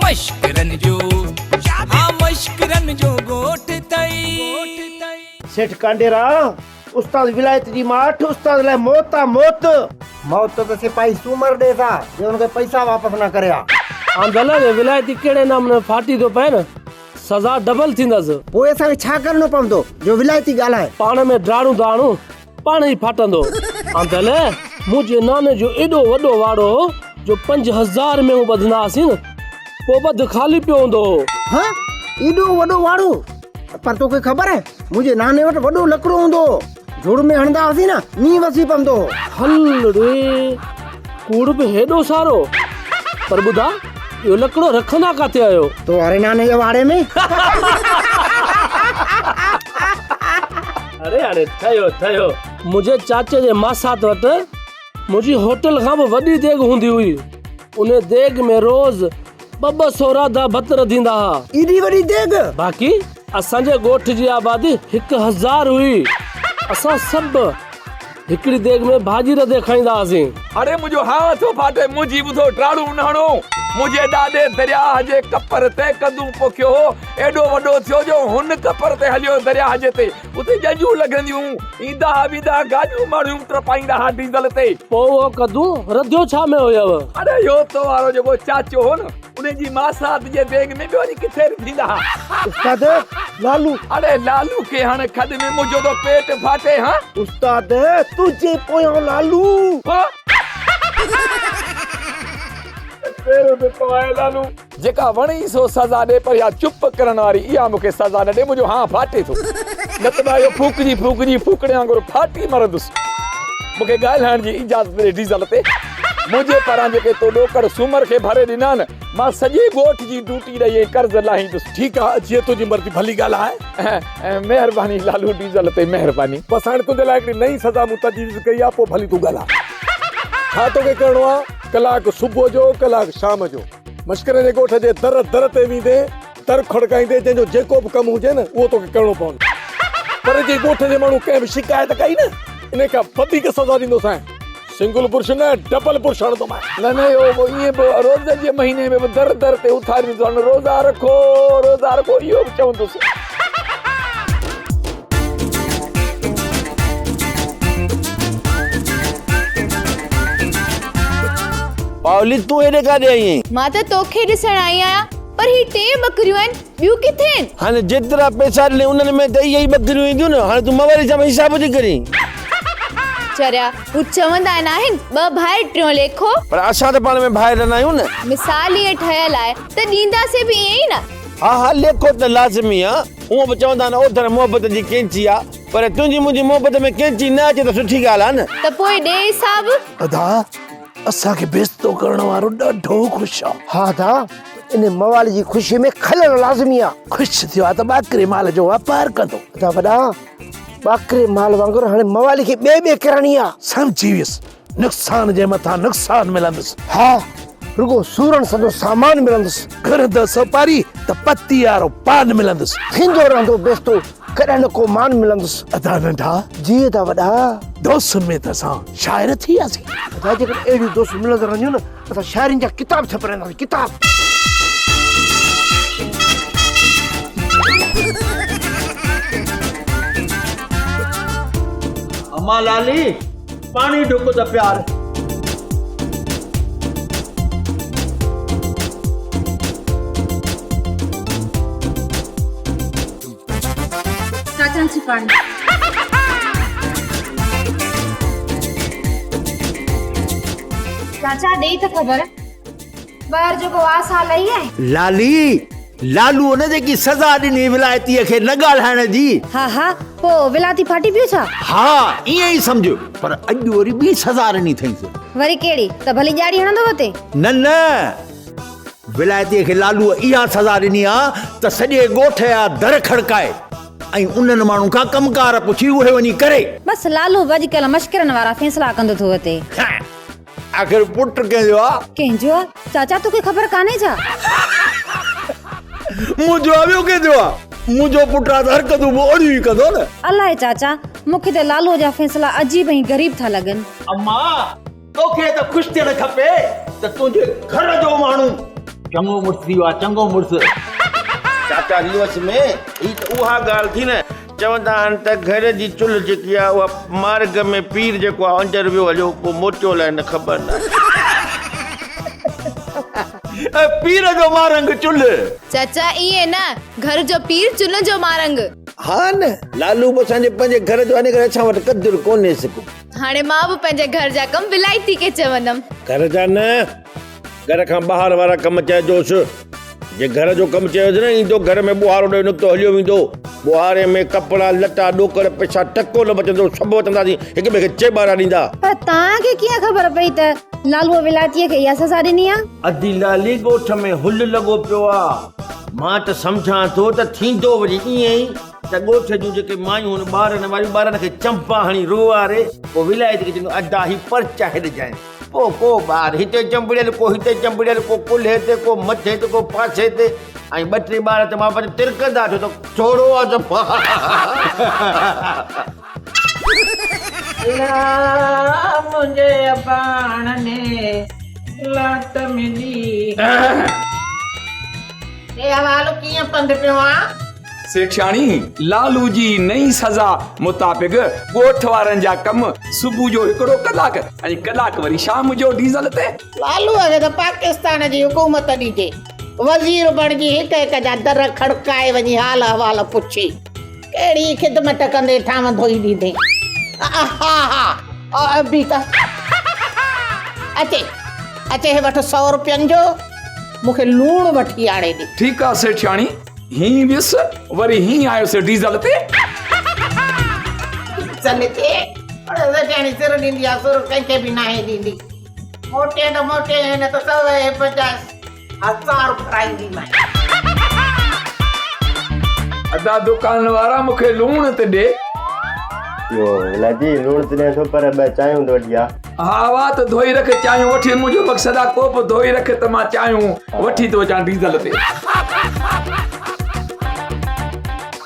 مشڪرن جو ها مشڪرن جو ڳوٺ اٿئي. سيٺ ڪانڊيرا، استاد ولايت جي ماٺ، استاد لاء موت آ موت. موت ته سپاهي سومر ڏيس ها، جي ان کي پئسا واپس نه ڪري ها. آندل ولايتي ڪهڙي نموني ڦاٽي ٿو پئي نه، سزا ڊبل ٿيندس. پوء اسان کي ڇا ڪرڻو پوندو جو ولايتي ڳالهائي؟ پاڻ ۾ ڊاڙون ٿا هڻون، پاڻ ئي ڦاٽندو. آندل، منهنجي ناني جو ايڏو وڏو واڙو هو جو 5000 مينهون ٻڌندا هئاسين نه، پوء ٻڌ خالي پيو هوندو هو. ها، ايڏو وڏو واڙو؟ پر توکي خبر آهي، منهنجي ناني وٽ وڏو لڪڙو هوندو هو، جهڙ ۾ هڻندا هئاسين نه، مينهن وسي پوندو هو. هل ڙي، ڪوڙ به هيڏو سارو. پر ٻڌاء، اهو لڪڙو رکندا ڪاٿي آهيو؟ تو واري ناني جي واڙي ۾. اڙي هاڻي ٺهيو ٺهيو. منهنجي چاچي جي ماسات وٽ منهنجي هوٽل کان به وڏي ديڳ هوندي هئي. ان ديڳ ۾ روز ٻه ٻه سو راڌا ڀت رڌيندا ها. ايڏي وڏي ديڳ؟ باقي اسان جي ڳوٺ جي آبادي 1000 هئي. اسان سڀ هڪڙي ديڳ ۾ ڀاڄي رڌي کائيندا هئاسين. اڙي منهنجو هانء ٿو ڦاٽي، منهنجي ٻڌو ٽاڙون نه هڻو. منهنجي ڏاڏي درياهه جي ڪپر تي ڪدون پوکيو هو. ايڏو وڏو ٿيو جو هن ڪپر تي هليو درياهه جي تي. اتي ڄنجون لڳنديون هيون. ايندا ها ويندا ها گاڏيون ماڻهيون ٽپائيندا ها ڊيزل تي. پوء اهو ڪدون رڌيو ڇا ۾ هيو؟ اڙي اهو تو وارو جيڪو چاچو هو نه، ان جي ماسات جي ديڳ ۾ ٻيو وري ڪٿي رڌيندا ها. استاد، لالو. اڙي لالو کي هڻ کڏ ۾ منهنجو ٿو پيٽ ڦاٽي هان. استاد، تنهنجي پويان لالو. ها. پير ڏتو آهي لالو. جيڪا وڻي سو سزا ڏي پر اها چپ ڪرڻ واري اها مون کي سزا نه ڏي منهنجو هانء ڦاٽي ٿو نه ته مان اهو ڦوڪجي ڦوڪجي ڦوڪڻي وانگر ڦاٽي مرندس مون کي ڳالهائڻ جي اجازت ڏي ڊيزل تي منهنجي پاران جيڪي تو ڏوڪڙ سومر کي ڀري ڏنا نه مان سڄي ڳوٺ جي ڊوٽي ڏئي ۽ قرض لاهيندس. ٺيڪ آ جيئن تنهنجي مرضي ڀلي ڳالهاء. مهرباني لالو ڊيزل تي مهرباني. بس هاڻي تنهنجي لاء هڪڙي نئين سزا مون تجويز ڪئي آ پوء ڀلي تون ڳالهاء. ڇا توکي ڪرڻو آ ڪلاڪ صبح جو ڪلاڪ شام جو مشڪري جي ڳوٺ جي در در تي ويندي در کڙڪائيندي جنهن جو جيڪو به ڪم هجي نه اهو توکي ڪرڻو پوندو پر جي ڳوٺ جي ماڻهو ڪنهن به شڪايت ڪئي نه ان کان وڌيڪ سزا ڏيندوسانء سنگل برش نه ڊبل برش هڻندومانء. نه نه اهو ائين به روزن جي مهيني ۾ به در در تي اٿاريندس روزا رکو روزا رکو اهو به چوندس. پاولي تون هيڏي ڪاڏي آئي آهين؟ مان ته توکي ڏسڻ آئي آهيان، پر هي ٽي ٻڪريون آهن، ٻيون ڪٿي آهن؟ هاڻي جيترا پئسا ڏنئي انهن ۾ ته اهي ئي ٻڪريون اينديون نه، هاڻي تون موالي سان به حساب ٿي ڪرين. چريا، هو چوندا ناهن، ٻه ڀائر ٽيون ليکو. پر اسان ته پاڻ ۾ ڀائر ناهيون نه. مثال ائين ٺهيل آهي ته ڏينداسين به ائين ئي نه. ها ها ليکو ته لازمي آ، هونء به چوندا آهن اوڌر محبت جي ڪينچي آ، پر تنهنجي منهنجي محبت ۾ ڪينچي نه اچي ته سٺي ڳالهه آ نه. ته پوء ڏي حساب. ادا اسان کي بيستو ڪرڻ وارو ڏاڍو خوش آ. ها ادا ان موالي جي خوشي ۾ کلڻ لازمي آ. خوش ٿيو آ ته ٻاڪري مال جو واپار ڪندو. ادا وڏا ٻاڪري مال وانگر هاڻي موالي کي ٻي ٻي ڪرڻي آ. سمجهي ويس نقصان جي مٿان نقصان ملندس. ها رڳو سورن سندو سامان ملندس. گهرندو سوپاري ته پتي وارو پان ملندس. ٿيندو رهندو بيستو ڪڏهن نه ڪو مان ملندس. ادا ننڍا. جي ادا وڏا. دوستن ۾ ته اسان شاعر ٿي وياسين. ادا جيڪڏهن اهڙيون دوستيون ملنديون رهنديون نه اسان شاعرين جا ڪتاب ڇپرائينداسين ڪتاب. امان لالي پاڻي ڍڪ ته پيار. چاچا اچي پاڻي. چاچا ڏي ته خبر ٻاهر جو ڪو آس حال لهي آهي. لالي لالوء نه جيڪي سزا ڏني ولائتيء کي نه ڳالهائڻ جي. ها ها پوء ولاتي ڦاٽي پيو ڇا؟ ها ائين ئي سمجهه پر اڄ وري ٻي سزا ڏني اٿئينس. وري ڪهڙي؟ ته ڀلي ڄاڙي هڻندو وتي. نه نه ولائتيء کي لالوء اها سزا ڏني آ ته سڄي ڳوٺ جا در کڙڪائي ۽ انهن ماڻهن کان ڪم ڪار پڇي اهي وڃي ڪري. بس لالو به اڄڪلهه مشڪرن وارا فيصلا ڪندو ٿو وتي. آخر پٽ ڪنهن جو آ؟ ڪنهن جو آ؟ چاچا توکي خبر ڪانهي ڇا؟ منهنجو آ ٻيو ڪنهن جو آ؟ منهنجو پٽ آ ته حرڪتون به اهڙيون ئي ڪندو نه. الائي چاچا مون کي ته لالوء جا فيصلا عجيب ۽ غريب ٿا لڳن. اما توکي ته خوش ٿيڻ کپي ته تنهنجي گهر جو ماڻهو چڱو مڙس ٿي ويو آ، چڱو مڙس. چاچا ريوس ۾ هي ته اها ڳالهه ٿي نه، چوندا آهن ته گهر جي چلهه جيڪي آهي اها مارڳ ۾ پير جيڪو آهي اندر ويو هليو پوء موٽيو الائي نه خبر ناهي. پير جو مارنگ چلهه. چاچا ائين نه، گهر جو پير چلهه جو مارنگ. ها نه، لالو به اسان جي پنهنجي گهر جو آهي ان ڪري اسان وٽ قدر ڪونهيس ڪو. هاڻي مان به پنهنجي گهر جا ڪم ولائتي کي چوندم. گهر جا نه، گهر کان ٻاهر وارا ڪم چئجوس. جي گهر جو ڪم چيوس نه ايندو گهر ۾ ٻوهارو ڏئي نڪتو هليو ويندو. ٻوهاري ۾ ڪپڙا، لٽا، ڏوڪڙ، پئسا ٽڪو نه بچندو، سڀ وٺنداسين، هڪ ٻئي کي چيٻارا ڏيندا. پر توهان کي ڪيئن خبر پئي ته لالوء ولائتيء کي اها سزا ڏني آ؟ ادي لالي ڳوٺ ۾ هل لڳو پيو آ. مان ته سمجهان ٿو ته ٿيندو وري ائين ئي ته ڳوٺ جون جيڪي مايون هن ٻارن واريون ٻارن کي چنبا هڻي روئاري پوء ولايت کي چونديون ادا هي پرچا هيڏجانء. پوء ڪو ٻار هتي چنبڙيل ڪو هتي چنبڙيل ڪو ڪلهي تي ڪو مٿي تي ڪو پاسي تي ۽ ٻه ٽي ٻار ته مان پنهنجو ترڪندا ڇو ته ڇوڙو آ صفا. الله منهنجي اباڻ ۾ لاٽ ملي. هي حوالو ڪيئن پنڌ پيو آن؟ سيٺياڻي لالو جي نئين سزا مطابق ڳوٺ وارن جا ڪم صبح جو هڪڙو ڪلاڪ ۽ ڪلاڪ وري شام جو ڊيزل تي. لالوء کي ته پاڪستان جي حڪومت ڏجي. وزير بڻجي هڪ هڪ جا در کڙڪائي وڃي حال احوال پڇي. ڪهڙي خدمت ڪندي ٿانو ڌوئي ڏيندي. ها ها بي ته اچي اچي هي وٺ سو روپين جو مون کي لوڻ وٺي آڻي ڏي. ٺيڪ آ سيٺياڻي. هين ويس وري هين آيس ڊيزل تي. ڊيزل تي؟ اڙي سيٺياڻي سر ڏيندي آ سر ڪنهن کي به ناهي ڏيندي. موٽين ته موٽين نه ته سوين 50 هزار ڦرائينديمانء. ادا دڪان وارا مون کي لوڻ ته ڏي. اهو ولائتي لوڻ ته ڏيان ٿو پر ٻه چانهيون ته وٺي آ. ها وات ڌوئي رک چانهيون وٺي منهنجو مقصد آ ڪوپ ڌوئي رک ته مان چانهيون وٺي ٿو اچان ڊيزل تي.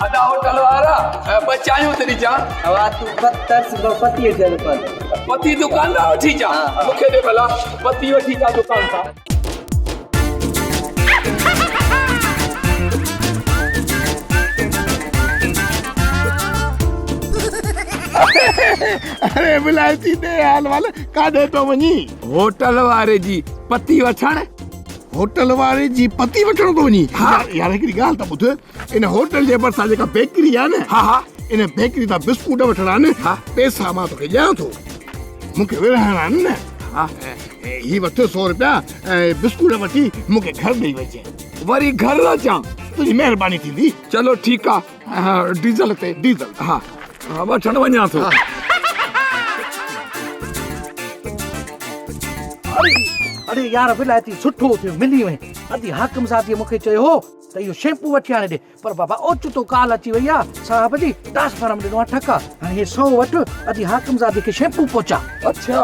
ادا هوٽل وارا ٻه چانهيون ته ڏجان. ها تون ترس ٻه پتي اچي دڪان تان. پتي دڪان تان وٺي اچان مونکي ڏي ڀلا پتي وٺي اچان دڪان تان. اري ولائتي ڏي حال وال ڪاڏي ٿو وڃين؟ هوٽل واري جي پتي وٺڻ. هوٽل واري جي پتي وٺڻ ٿو وڃين؟ ها. يار هڪڙي ڳالهه ته ٻڌ، ان هوٽل جي ڀرسان جيڪا بيڪري آهي نه، ها ها، ان بيڪري تان بسڪوٽ وٺڻا آهن، ها، پئسا مان توکي ڏيان ٿو، مون کي ورهائڻا آهن نه، ها، هي وٺ سو رپيا ۽ بسڪوٽ وٺي مون کي گهر ڏئي وڃجانء. وري گهر اچان؟ تنهنجي مهرباني ٿيندي. چلو ٺيڪ آ. ڊيزل تي ڊيزل ها وٺڻ وڃان ٿو. اڙي يار ولائتي سٺو ٿيو ملي وئين. ادي حاڪم زاديء مون کي چيو هو ته اهو شيمپو وٺي آڻي ڏي پر بابا اوچتو ڪال اچي وئي آ صاحب جي ٽرانسفارم ڏنو آ ٺڪا هاڻي هي سو وٺ ادي حاڪم زادي کي شيمپو پهچا. اڇا.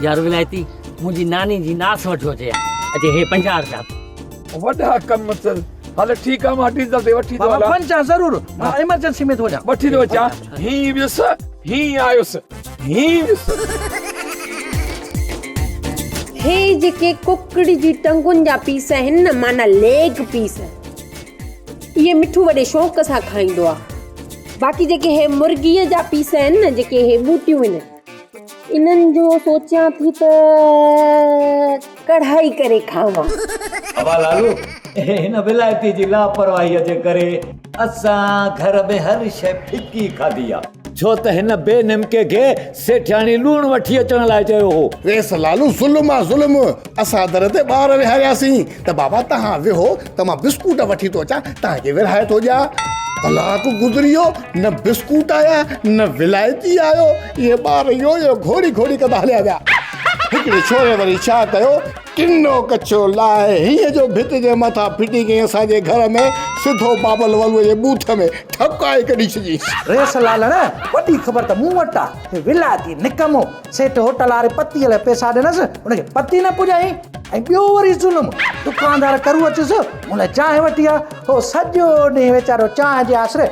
يار ولائتي منهنجي ناني جي ناس وٺيو اچي ها اچي هي 50 رپيا. وڏا ڪم اٿس. هل ٺيڪ آ مان ڊيزل تي وٺي ٿو هلان. بابا وڃجان ضرور مان ايمرجنسي ۾ ٿو وڃان. وٺي ٿو اچان. هين ويس هين آيس هين ويس. هي جيڪي ڪڪڙ جي ٽنگن جا پيس آهن نه معنيٰ ليگ پيس اهي مٺو وڏي شوق سان کائيندو آهي. باقي جيڪي هي مرغيء جا پيس آهن نه جيڪي هي ٻوٽيون آهن انهن جو سوچيان ٿي ته ڪڙهائي ڪري کاوان. ابا لالو، هن ولايتي جي لاپرواهيء جي ڪري اسان گهر ۾ هر شيء ڦڪي کاڌي آ. ڇو ته هن بي نمڪي کي سيٺياڻي لوڻ وٺي اچڻ لاء چيو هو. ريس لالو، ظلم آ ظلم، اسان در تي ٻار ويهارياسين ته بابا توهان ويهو ته مان بسڪوٽ وٺي ٿو اچان، توهان کي ورهائي ٿو ڏيان. ڪلاڪ گذري ويو، نه بسڪوٽ آيا، نه ولايتي آيو. اهي ٻار يو يو گهوڙي گهوڙي ڪندا هليا ويا. هڪڙي ڇوري وري ڇا ڪيو، ڪنو ڪڇو لاهي هينئن جو ڀت جي مٿان ڦٽي ڪيائين اسان جي گهر ۾ سڌو بابل ولوء جي ٻوٿ ۾ ٺپڪائي ڪڍي ڇڏيائينس. ريس لالڻ، وڏي خبر ته مون وٽ آ. هي ولايتي نڪمو، سيٺ هوٽل واري پتيء لاء پئسا ڏنس، ان کي پتي نه پڄائين ۽ ٻيو وري ظلم، دڪاندار ڪرو اچيس، مون لاء چانهه وٺي آ، هو سڄو ڏينهن ويچارو چانهه جي آسري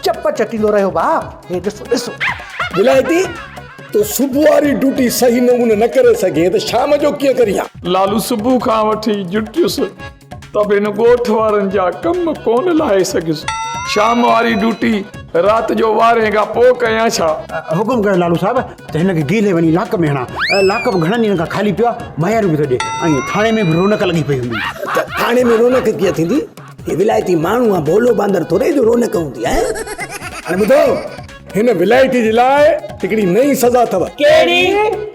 چپ چٽيندو رهيو ڀاء، هي ڏسو ڏسو. ولايتي، تون صبح واري ڊيوٽي صحيح نموني نه ڪري سگهين ته شام جو ڪيئن ڪرين ها؟ لالو صبح کان وٺي جٽيس. ته به هن ڳوٺ وارن جا ڪم ڪونه لاهي سگهيس. شام واري ڊيوٽي رات جو ٻارهين کان پوء ڪيان ڇا؟ حڪم ڪيو لالو صاحب ته هن کي گيلي وڃي لاڪ ۾ هڻان. لاڪ به گهڻن ڏينهن کان خالي پيو آهي، مياريون به ٿو ڏي ۽ ٿاڻي ۾ به رونق لڳي پئي هوندي. ته ٿاڻي ۾ رونق ڪيئن ٿيندي؟ هي ولايتي ماڻهو آ، ڀولو باندر ٿوري جو رونق هوندي آهي. هاڻي ٻڌو، هن ولايتي جي لاء هڪڙي نئين سزا اٿو. ڪهڙي؟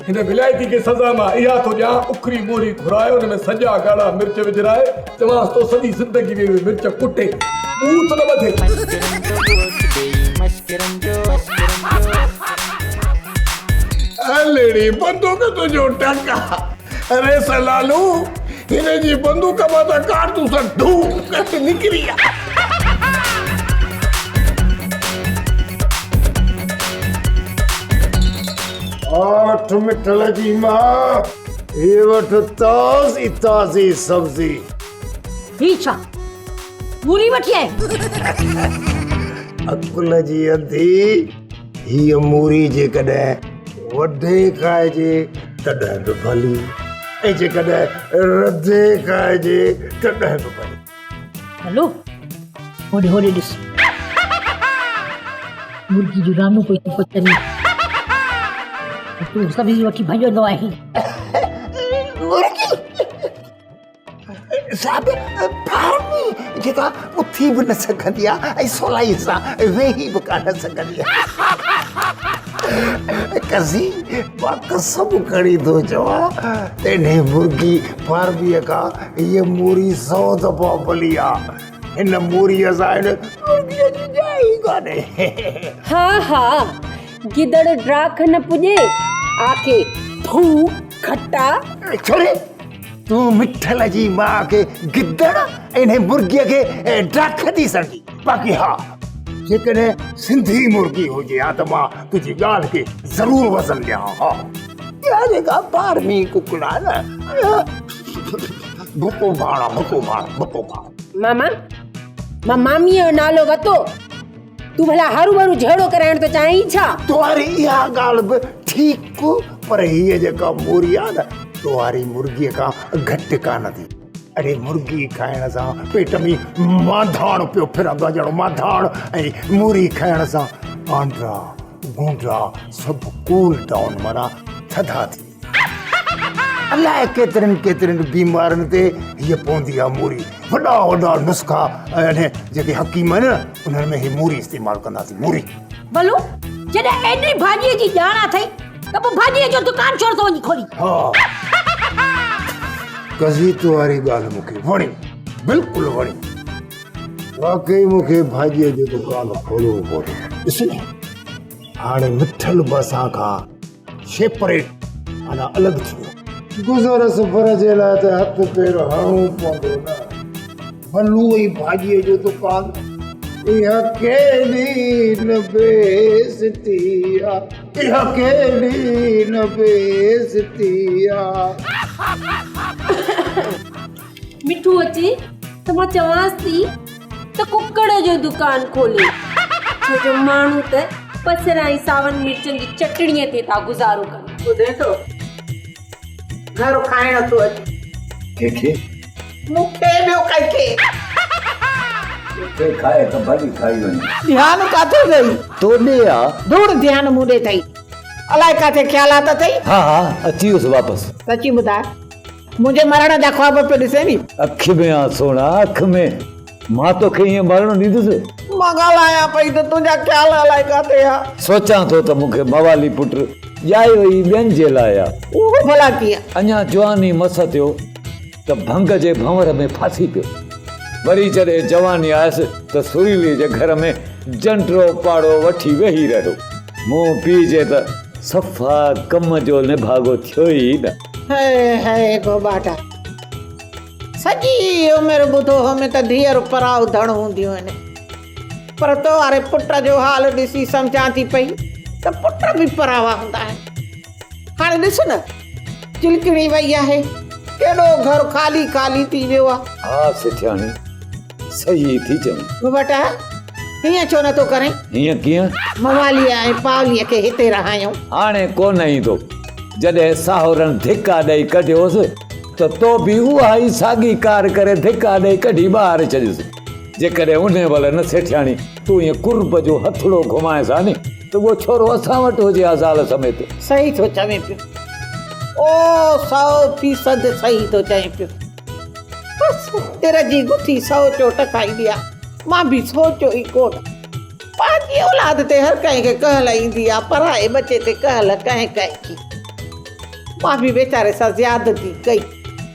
هن ولايتي کي سزا مان اها ٿو ڏيان، اکري موري گهرائي ان ۾ سڄا ڳاڙها مرچ وجهرائي، چوانس ٿو سڄي زندگي ۾ اهي مرچ ڪٽي، ٻوٿ نه ٻڌي. هلڙي بندوق تنهنجو ٽڪ آ. ريس لالو هن جي بندوق مان ته ڪارتوس ڍو ڪري نڪري آ. وٺ مٺل جي ماء، هي وٺ تازي تازي سبزي. هي ڇا؟ موري وٺي آئين؟ عقل جي انڌي، هيء موري جيڪڏهن وڍي کائجي تڏهن به ڀلي ۽ جيڪڏهن رڌي کائجي تڏهن به ڀلي. هلو هوڏي هوڏي ڏس مرغي جون رانون پئي ٿيون پچن تون سبزي وٺي ڀڄندو آهين. مرغي صاحب فارمي جيڪا اٿي به نه سگهندي آ ۽ سولائي سان ويهي به ڪانه سگهندي آ. قضي مان قسم کڻي ٿو چوان ته انهي مرغي فارميء کان هيء موري سو دفعا ڀلي آ. هن موريء سان هن مرغيء جي جاء ئي ڪانهي. ها ها گدڙ ڊاک نه پڄي آکي ٿو کٽا. ڇوري تون مٺل جي ماء کي گدڙ ۽ انهي مرغيء کي ڊاک ٿي سمجهين. باقي ها جيڪڏهن سنڌي مرغي هجي ها ته مان تنهنجي ڳالهه کي ضرور وزن ڏيان ها. اها جيڪا فارمي ڪڪڙ آهي نه اها ڀڪو ڀاڻ آ، ڀڪو ڀاڻ، ڀڪو ڀاڻ. ماما مان ماميء جو نالو ورتو، تون ڀلا هروڀرو جهيڙو ڪرائڻ ٿو چاهين ڇا؟ توهاري اها ڳالهه به ٺيڪ، پر هيء جيڪا موري آهي نه، توهاري مرغيء کان گهٽ ڪانه ٿي. اڙي مرغي کائڻ سان پيٽ ۾ مانڌاڻ پيو ڦرندو آهي، ڄڻ مانڌاڻ ۽ موري کائڻ سان آنڊا گونڊا سڀ ڪول ڊائون معنيٰ ٿڌا ٿي ويندا. الائي ڪيترين ڪيترين بيمارين تي هيء پوندي آهي موري. وڏا وڏا نسخا ۽ جيڪي حڪيم آهن نه انهن ۾ هي موري استعمال ڪنداسين موري. بلو جڏهن ايڏي ڀاڄيء جي ڄاڻ اٿئي ته پوء ڀاڄيء جو دڪان ڇو نٿو وڃي کولين؟ ها قضيي واري ڳالهه مون کي وڻي بلڪل وڻي. واقعي مون کي ڀاڄيء جو دڪان کولڻو پوندو. ڏس نه هاڻي مٺل به اسان کان سيپريٽ معنيٰ الڳ ٿي ويو. گذر سفر جي لاء ته هٿ پير هڻڻو پوندو نه. بلو ۽ ڀاڄيء جو دڪان. اها ڪهڙي نه بي عزتي آ. اها ڪهڙي نه بي عزتي آ. مٺو اچي ته مان چوانس ٿي ته ڪڪڙ جو دڪان کولي ڇو جو ماڻهو ته بصر ۽ ساون مرچن جي چٽڻيء تي ٿا گذارو ڪن. ٻڌين ٿو؟ گهر کائڻ ٿو اچي. ڪنهن کي؟ مون کي ٻيو ڪنهن کي؟ ڪي کائي ته ڀلي کائي وڃي. ڌيان ڪاٿي اٿئي؟ تو ڏي آ. ڌوڙ ڌيان مون ڏي اٿئي. الائي ڪاٿي خيالات اٿئي؟ ها ها اچي ويس واپس. سچي ٻڌاء منهنجي مرڻ جا خواب پيو ڏسين ني؟ اک ۾ آ سهڻا اک ۾. مان توکي ائين مرڻ ڏيندس؟ مان ڳالهايان پئي ته تنهنجا خيال الائي ڪاٿي ها. سوچان ٿو ته مون کي موالي پٽ ڄايو ئي ٻين جي لاء آ. اهو ڀلا ڪيئن؟ اڃا جواني مس ٿيو ته ڀنگ جي ڀنور ۾ ڦاسي پيو. وري جڏهن جواني آيس ته سريلي جي گهر ۾ جنڊو پاڙو وٺي ويهي رهيو. مون پيء جي ته صفا ڪم جو نڀاڳو ٿيو ئي نه. هئي هئي گهوٻاٽا! سڄي عمر ٻڌو هوم ته ڌيئر پرائو ڌڻ هونديون آهن، پر تو واري پٽ جو حال ڏسي سمجهان ٿي پئي ته پٽ به پراوا هوندا آهن. هاڻي ڏس نه، چلڪڻي وئي آهي، ڪيڏو گهر خالي خالي ٿي ويو آهي. ها سيٺياڻي، صحيح ٿي چوين. ڀٽ، هيئن ڇو نٿو ڪرين؟ هيئن ڪيئن؟ مواليء ۽ پاوليء کي هتي رهايون. هاڻي ڪونه ايندو. جڏهن ساهورن ڌڪا ڏئي ڪڍيوس. ته تو به اها ئي ساڳي ڪار ڪري ڌڪا ڏئي ڪڍي ٻاهر ڇڏيس. جيڪڏهن انهيء مهل نه سيٺياڻي تون ائين قرب جو هٿڙو گهمائينس ها ني ته اهو ڇورو اسان وٽ هجي ها زال سميت. صحيح ٿو چوين پيو. او سئو فيصد صحيح ٿو چوين پيو. بس تر جي گٿي سئو چوٽ کائيندي آ. مان به سوچيو ئي ڪونه. پنهنجي اولاد تي هر ڪنهن کي ڪهل ايندي آ، پرائي ٻچي تي ڪهل ڪنهن ڪنهن کي. مان به ويچاري سان زيادتي ڪئي.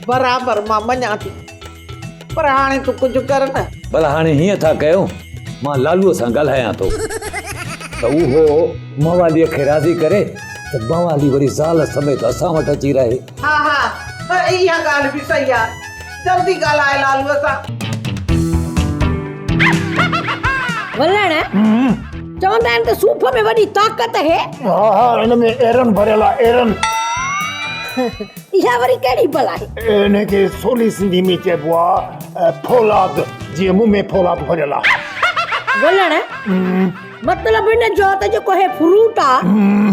برابر مان مڃان ٿي. پر هاڻي تون ڪجهه ڪر نه. ڀلا هاڻي هيئن ٿا ڪيون، مان لالوء سان ڳالهايان ٿو ته اهو مواليء کي راضي ڪري ته موالي وري زال سميت اسان وٽ اچي رهي. ها ها اها ڳالهه به صحيح آ. جلدي ڳالهاء لالوء سان. ولڻ، چوندا آهن ته صوف ۾ وڏي طاقت آهي. ها ها ان ۾ ايرن ڀريل آ ايرن. اها وري ڪهڙي بلا آهي؟ ان کي سولي سنڌي ۾ چئبو آ فولاد، جيئن مون ۾ فولاد ڀريل آ. ولڻ، مطلب ان جو ته جيڪو هي فروٽ آ،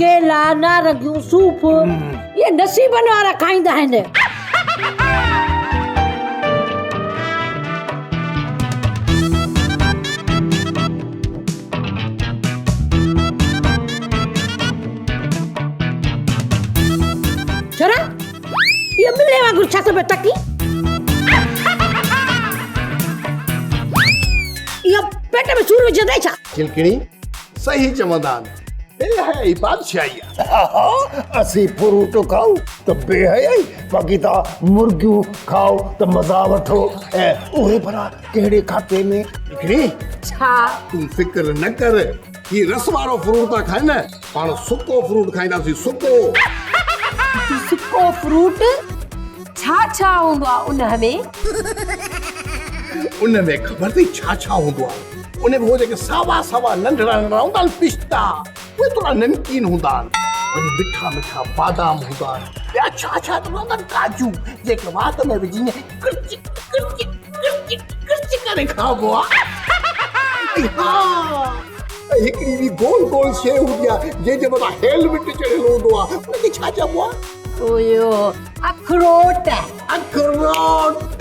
ڪيلا، نارنگيون، صوف، اهي نصيبن وارا کائيندا آهن. ڇورا، اهو ٻلي وانگر ڇا ٿو پيو تڪي؟ اهو پيٽ ۾ سور وجهندئي ڇا؟ چلڪڻي، صحيح چوندا آهن، بي حيائي بادشاهي آهي. اسين فروٽ کائون ته بي حيائي، باقي توهان مرغيون کائو ته مزا وٺو. ۽ اهي ڀلا ڪهڙي کاتي ۾؟ چلڪڻي، ڇا؟ تون فڪر نه ڪر، هي رس وارو فروٽ ٿا کائن نه، پاڻ سڪو فروٽ کائينداسين سڪو. سڪو فروٽ ڇا ڇا هوندو آ ان ۾؟ ان ۾ خبر اٿئي ڇا ڇا هوندو آ؟ ان ۾ هو جيڪي ساوا ساوا ننڍڙا ننڍڙا هوندا آهن پستا، اهي ٿورا نمڪين هوندا آهن. وري مٺا مٺا بادام هوندا آهن. ٻيا ڇا ڇا ته هوندا آهن ڪاجو جيڪي وات ۾ وجهي ائين ڪرچ ڪرچ ڪرچ ڪرچ ڪري کائبو آ. ۽ ها ۽ هڪڙي ٻي گول گول شيء هوندي آ جنهن جي مٿان هيلمٽ چڙهيل هوندو آ ان کي ڇا چئبو آ؟ اهو اکروٽ. اکروٽ.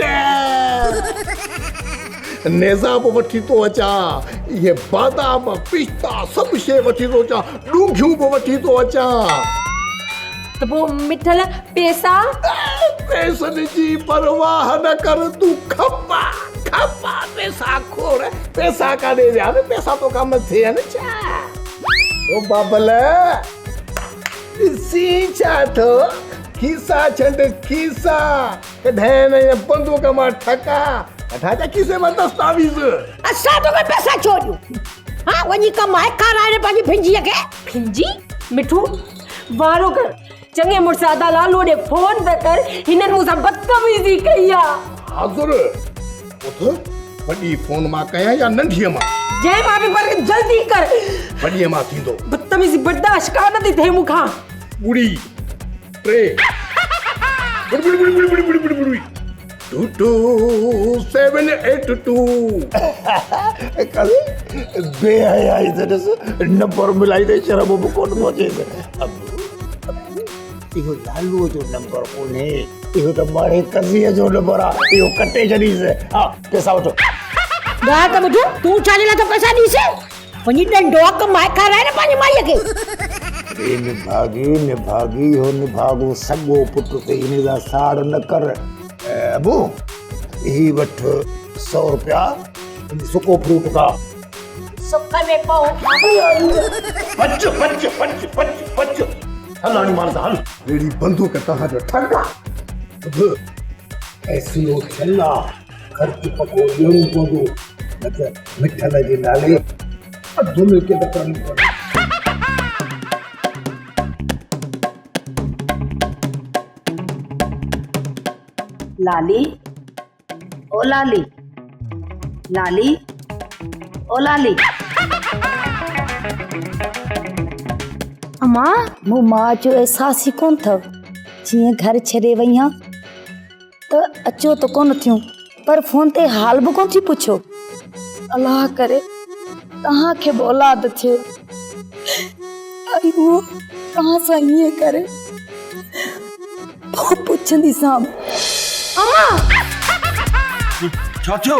نيزا به وٺي ٿو اچان، اهي بادام، پستا سڀ شيء وٺي ٿو اچان، ڏونگهيون به وٺي ٿو اچان. ته پوء مٺل پيسا؟ پيسن جي پرواهه نه ڪر تون کپا کپا پيسا کوڙ پيسا ڪاڏي ويا نه پيسا توکان مٿي آهن ڇا؟ او بابل ڏسين ڇا ٿو کيسا ڇنڊ کيسا ڪڏهن نه ائين بندوق مان ٺڪا ڪڍان ڇا کيسي مان دستاويز. اسان توکي پيسا ڇو ڏيون؟ ها وڃي ڪمائي کارائي ڏي پنهنجي ڦنجيء کي. ڦنجي؟ مٺو وارو ڪر چڱي مڙس ادا لالو ڏي فون ته ڪر هنن مون سان بدتميزي ڪئي آ. حاضر اٿ وڏي فون مان ڪيان يا ننڍيء مان؟ جنهن مان به پر جلدي ڪر. وڏيء مان ٿيندو. بدتميزي برداشت ڪانه ٿي ٿئي مون کان. ٻڙي ٽي ٻڙي ٻڙي ٻڙي ٻڙي ٻڙي ٻڙي ٻڙي 2 2 7 8 2. ڪري بي حيائي ته ڏس نمبر ملائيندي شرم به ڪونه ٿو اچيس. اهو لالوء جو نمبر ڪونهي، اهو ته ماڙي قضيء جو نمبر آ، اهو ڪٽي ڇڏيس. ها پئسا وٺو. ڳالهه ته ٻڌ، تون ڇا جي لاء ٿو پئسا ڏيس؟ وڃي ڏنڊو ڪمائي کارائي نه پنهنجي مائيء کي. اي نڀاڳي نڀاڳي اهو نڀاڳو سڳو پٽ اٿئي، هن سان ساڙ نه ڪر. ابو هي وٺ سو روپيا سڪو فروٽ کا. سک ۾ پئو. بچ بچ بچ بچ بچ هل هاڻي مان سان هل. اهڙي بندوق توهان جو ٺڳ آ. ٻڌ فيصلو ٿيل آ خرچ پڪو ڏيڻو پوندو نه ته مٺل جي نالي اڌ ملڪيت ڪرڻي پوندي. لالي او لالي لالي او لالي. امان مون ماء جو احساس ئي ڪونه اٿو. جيئن گهر ڇڏي وئي آن ته اچو ته ڪونه ٿيون پر فون تي حال به ڪونه ٿي پڇو. الله ڪري توهان کي به اولاد ٿئي ۽ اهو توهان سان ائين ڪري. پوء پڇنديسانء. اما! ڇا ٿيو؟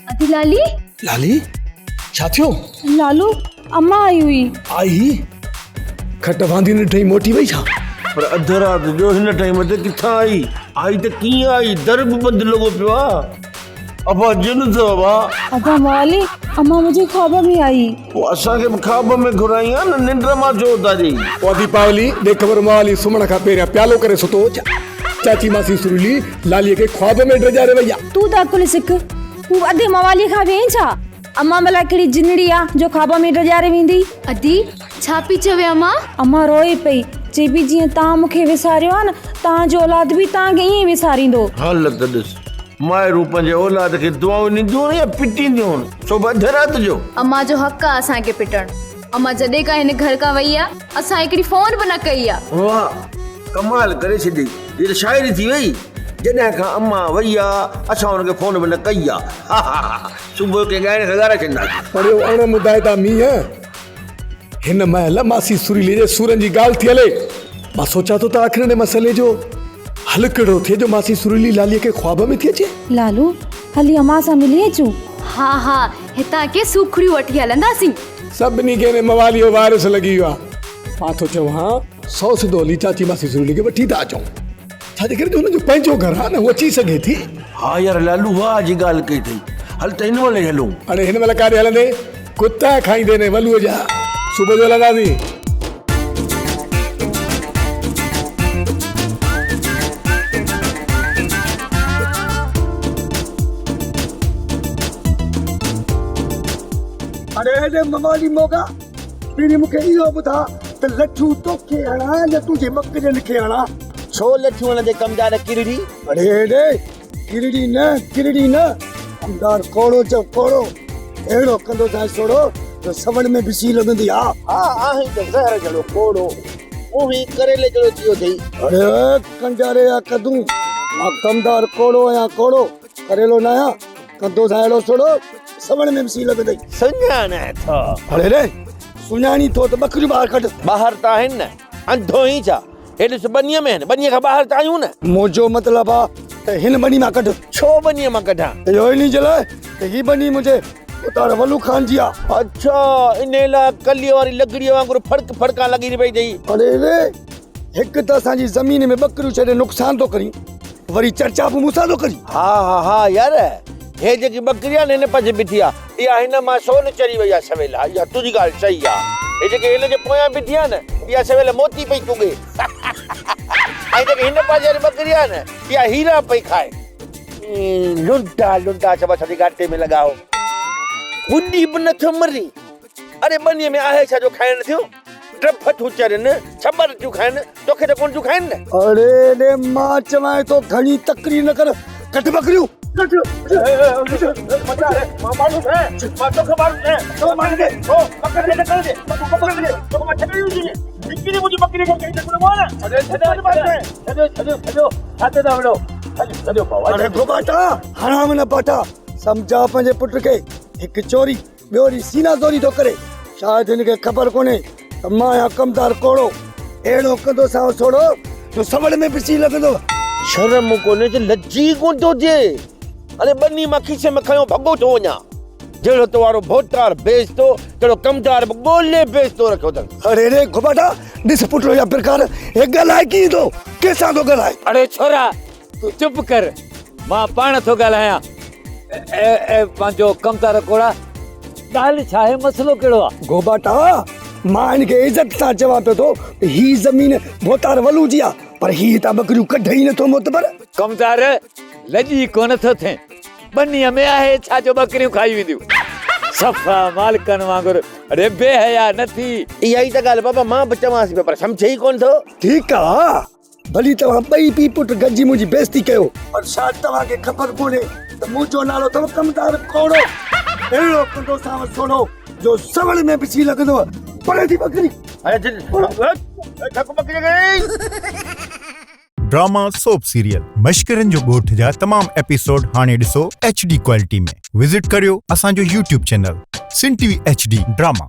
ادي لالي؟ لالي ڇا ٿيو؟ لالو اما آئي هئي. آئي؟ کٽ واندي نه ڏٺئي موٽي وئي ڇا؟ پر اڌ رات جو هن ٽائيم تي ڪٿان آئي؟ آئي ته ڪيئن آئي؟ در به بند لڳو پيو آ. ابا جن اٿو ابا. ابا موالي اما منهنجي خواب ۾ آئي. پوء اسان کي به خواب ۾ گهرائين ها نه ننڊ مان ڇو اٿاريئي؟ او ادي پاولي ڏي خبر موالي سمهڻ کان پهريان پيالو ڪري ستو هو ڇا؟ چاچي ماسي سريلي لاليء کي خواب ۾ ڊڄاري وئي آ. تون ته عقل سک. هو اڌي مواليء کان ويهين ڇا؟ امان ڀلا ڪهڙي جنڙي آ جو خواب ۾ ڊڄاري ويندي. ادي ڇا پئي چوي امان؟ امان روئي پئي، چئي پئي جيئن توهان مون کي وساريو آ نه، توهان جو اولاد به توهان کي ائين ئي وساريندو. حالت ڏس، مائرون پنهنجي اولاد کي دعائون ڏينديون آهن يا پٽينديون آهن، سو به اڌ رات جو. امان جو حق آ اسان کي پٽڻ. امان جڏهن کان هن گهر کان وئي آ، اسان هڪڙي فون به نه ڪئي آ. واهه ڪمال ڪري ڇڏيئي، هي ته شاعري ٿي وئي. جڏهن کان امان وئي آ، اسان هن کي فون به نه ڪئي آ. ها ها ها صبح جو ڪنهن ڳائڻي کي ڳارائي ڇڏينداسين. پڙهيو اڻ مدائتا مينهن. هن مهل ماسي سريلي جي سورن جي ڳالهه ٿي هلي. مان سوچان ٿو ته آخر ان مسئلي جو حل ڪهڙو ٿئي جو ماسي سريلي لاليء کي خواب ۾ ٿي اچي. لالو، هلي امان سان ملي اچون. ها ها، هتان ڪي سوکڙيون وٺي هلنداسين. سڀني کي ان مواليء جو وائرس لڳي ويو آهي. مان ٿو چوان سو سڌو هلي چاچي ماسي سريلي کي وٺي ٿا اچون. ڇا جي ڪري جو هن جو پنهنجو گهر آهي نه، هو اچي سگهي ٿي. ها يار لالو واهه جي ڳالهه ڪئي اٿئي. هل ته هن مهل ئي هلون. اڙي هن مهل ڪاڏي هلندين؟ ڪتا کائيندين ولوء جا. صبح جو هلنداسين. اڙي هيڏي موالي موڳا، پهرين مون کي اهو ٻڌاء ته لٺيون توکي هڻان يا تنهنجي ٻڪرين کي هڻان؟ ڇو لٺيون هڻندين ڪمدار ڪرڙي؟ اڙي هيڏي ڪرڙي نه ڪرڙي نه ڪمدار ڪوڙو چئو ڪوڙو اهڙو ڪندو سانء سوڙو جو سوڙ ۾ به سي لڳندي ها. ها آهين ته زهر جهڙو ڪوڙو منهن ئي ڪريلي جهڙو ٿي ويو اٿئي. اڙي ڪنجاري يا ڪدون مان ڪمدار ڪوڙو آهيان ڪوڙو ڪريلو نه آهيان ڪندو سانء اهڙو سوڙو سوڙ ۾ به سي لڳندئي. سڃاڻين ٿو. اڙي ري سڃاڻين ٿو ته ٻڪريون ٻاهر ڪڍ. ٻاهر ته آهن نه انڌو آهين ڇا؟ هي ڏس ٻنيء ۾ آهن، ٻنيء کان ٻاهر ته آهيون نه. منهنجو مطلب آ ته هن ٻني مان ڪڍ. ڇو ٻنيء مان ڪڍان؟ اهو انهي جي لاء ته هي ٻني منهنجي اتار ولو خان جي آ. اڇا، انهي لاء ڪليء واري لڳڙيء وانگر ڦڙڪ ڦڙڪان لڳي پئي اٿئي. اڙي ري، هڪ ته اسان جي زمين ۾ ٻڪريون ڇڏي نقصان ٿو ڪرين، وري چرچا به مون سان ٿو ڪرين. ها ها ها يار، هي جيڪي ٻڪري آ نه هن پاسي بيٺي آ، اها هن مان سون چري وئي آ سويل. ها اها تنهنجي ڳالهه صحيح آ. هي جيڪي هن جي پويان بيٺي آ نه، اها سويل موتي پئي چڳي. ۽ جيڪي هن پاسي واري ٻڪري آ نه، اها هيرا پئي کائي. لنڊا لنڊا سڀ اسان جي ڳاٽي ۾ لڳا هو. ٻڏي به نٿو مرين. اڙي ٻنيء ۾ آهي ڇا جو کائڻ ٿيون؟ ڊڀ ٿيون چرن، ڇٻر ٿيون کائن، توکي ته ڪونه ٿيون کائن نه. اڙي ڙي مان چوانء ٿو گهڻي تقرير نه ڪر، ڪڍ ٻڪريون. اڙي گهوٻاٽا، هڻان نه باٽا، سمجهاء پنهنجي پٽ کي، هڪ چوري. ٻيو وري سينا زوري ٿو ڪري. شايد هن کي خبر ڪونهي ته مان آهيان ڪمدار ڪوڙو. اهڙو ڪندوسانء سوڙهو جو سوڙ ۾ به سين لڳندو. شرم ڪونهي ته لڄ ئي ڪونه ٿو ٿئي. اڙي ٻني مان کيسي ۾ کنيو ڀڳو ٿو وڃان. جهڙو تو وارو ڀوتار بيعزتو تهڙو ڪمدار به ڳولي بيعزتو رکيو اٿن. اڙي ري گهوٻاٽا ڏس پٽ جا پرڪار هي ڳالهائي ڪيئن ٿو ڪنهن سان ٿو ڳالهائي. اڙي ڇورا تون چپ ڪر مان پاڻ ٿو ڳالهايان. اي اي پنهنجو ڪمتار ڪوڙا ڳالهه ڇا آهي مسئلو ڪهڙو آ؟ گهوٻاٽا مان هن کي عزت سان چوان پيو ٿو ته هي زمين ڀوتار ولو جي آ پر هي هتان ٻڪريون ڪڍي ئي نٿو معتبر. ڪمتار لڄي ڪونه ٿو ٿئين ٻنيء ۾ آهي ڇا جو ٻڪريون کائي وينديون صفا مالڪن وانگر اڙي بي حيا نه ٿي. اها ئي ته ڳالهه بابا مان به چوانس پيو پر سمجهي ئي ڪونه ٿو. ٺيڪ آ ڀلي توهان ٻئي پيء پٽ گڏجي منهنجي بيعزتي ڪيو، پر شايد توهان کي خبر ڪونهي ته منهنجو نالو اٿو ڪمدار ڪوڙو. اهڙو ڪندوسانو سوڙهو جو سوڙ ۾ به سي لڳندو. پري ٿي ٻڪري. ڊراما سوپ سيريل مشڪرن جو ڳوٺ جا تمام ايپيسوڊ هاڻي ڏسو ايڇ ڊي ڪوالٽي ۾ وزٽ ڪريو اسان جو YouTube channel Sindh T V H D drama.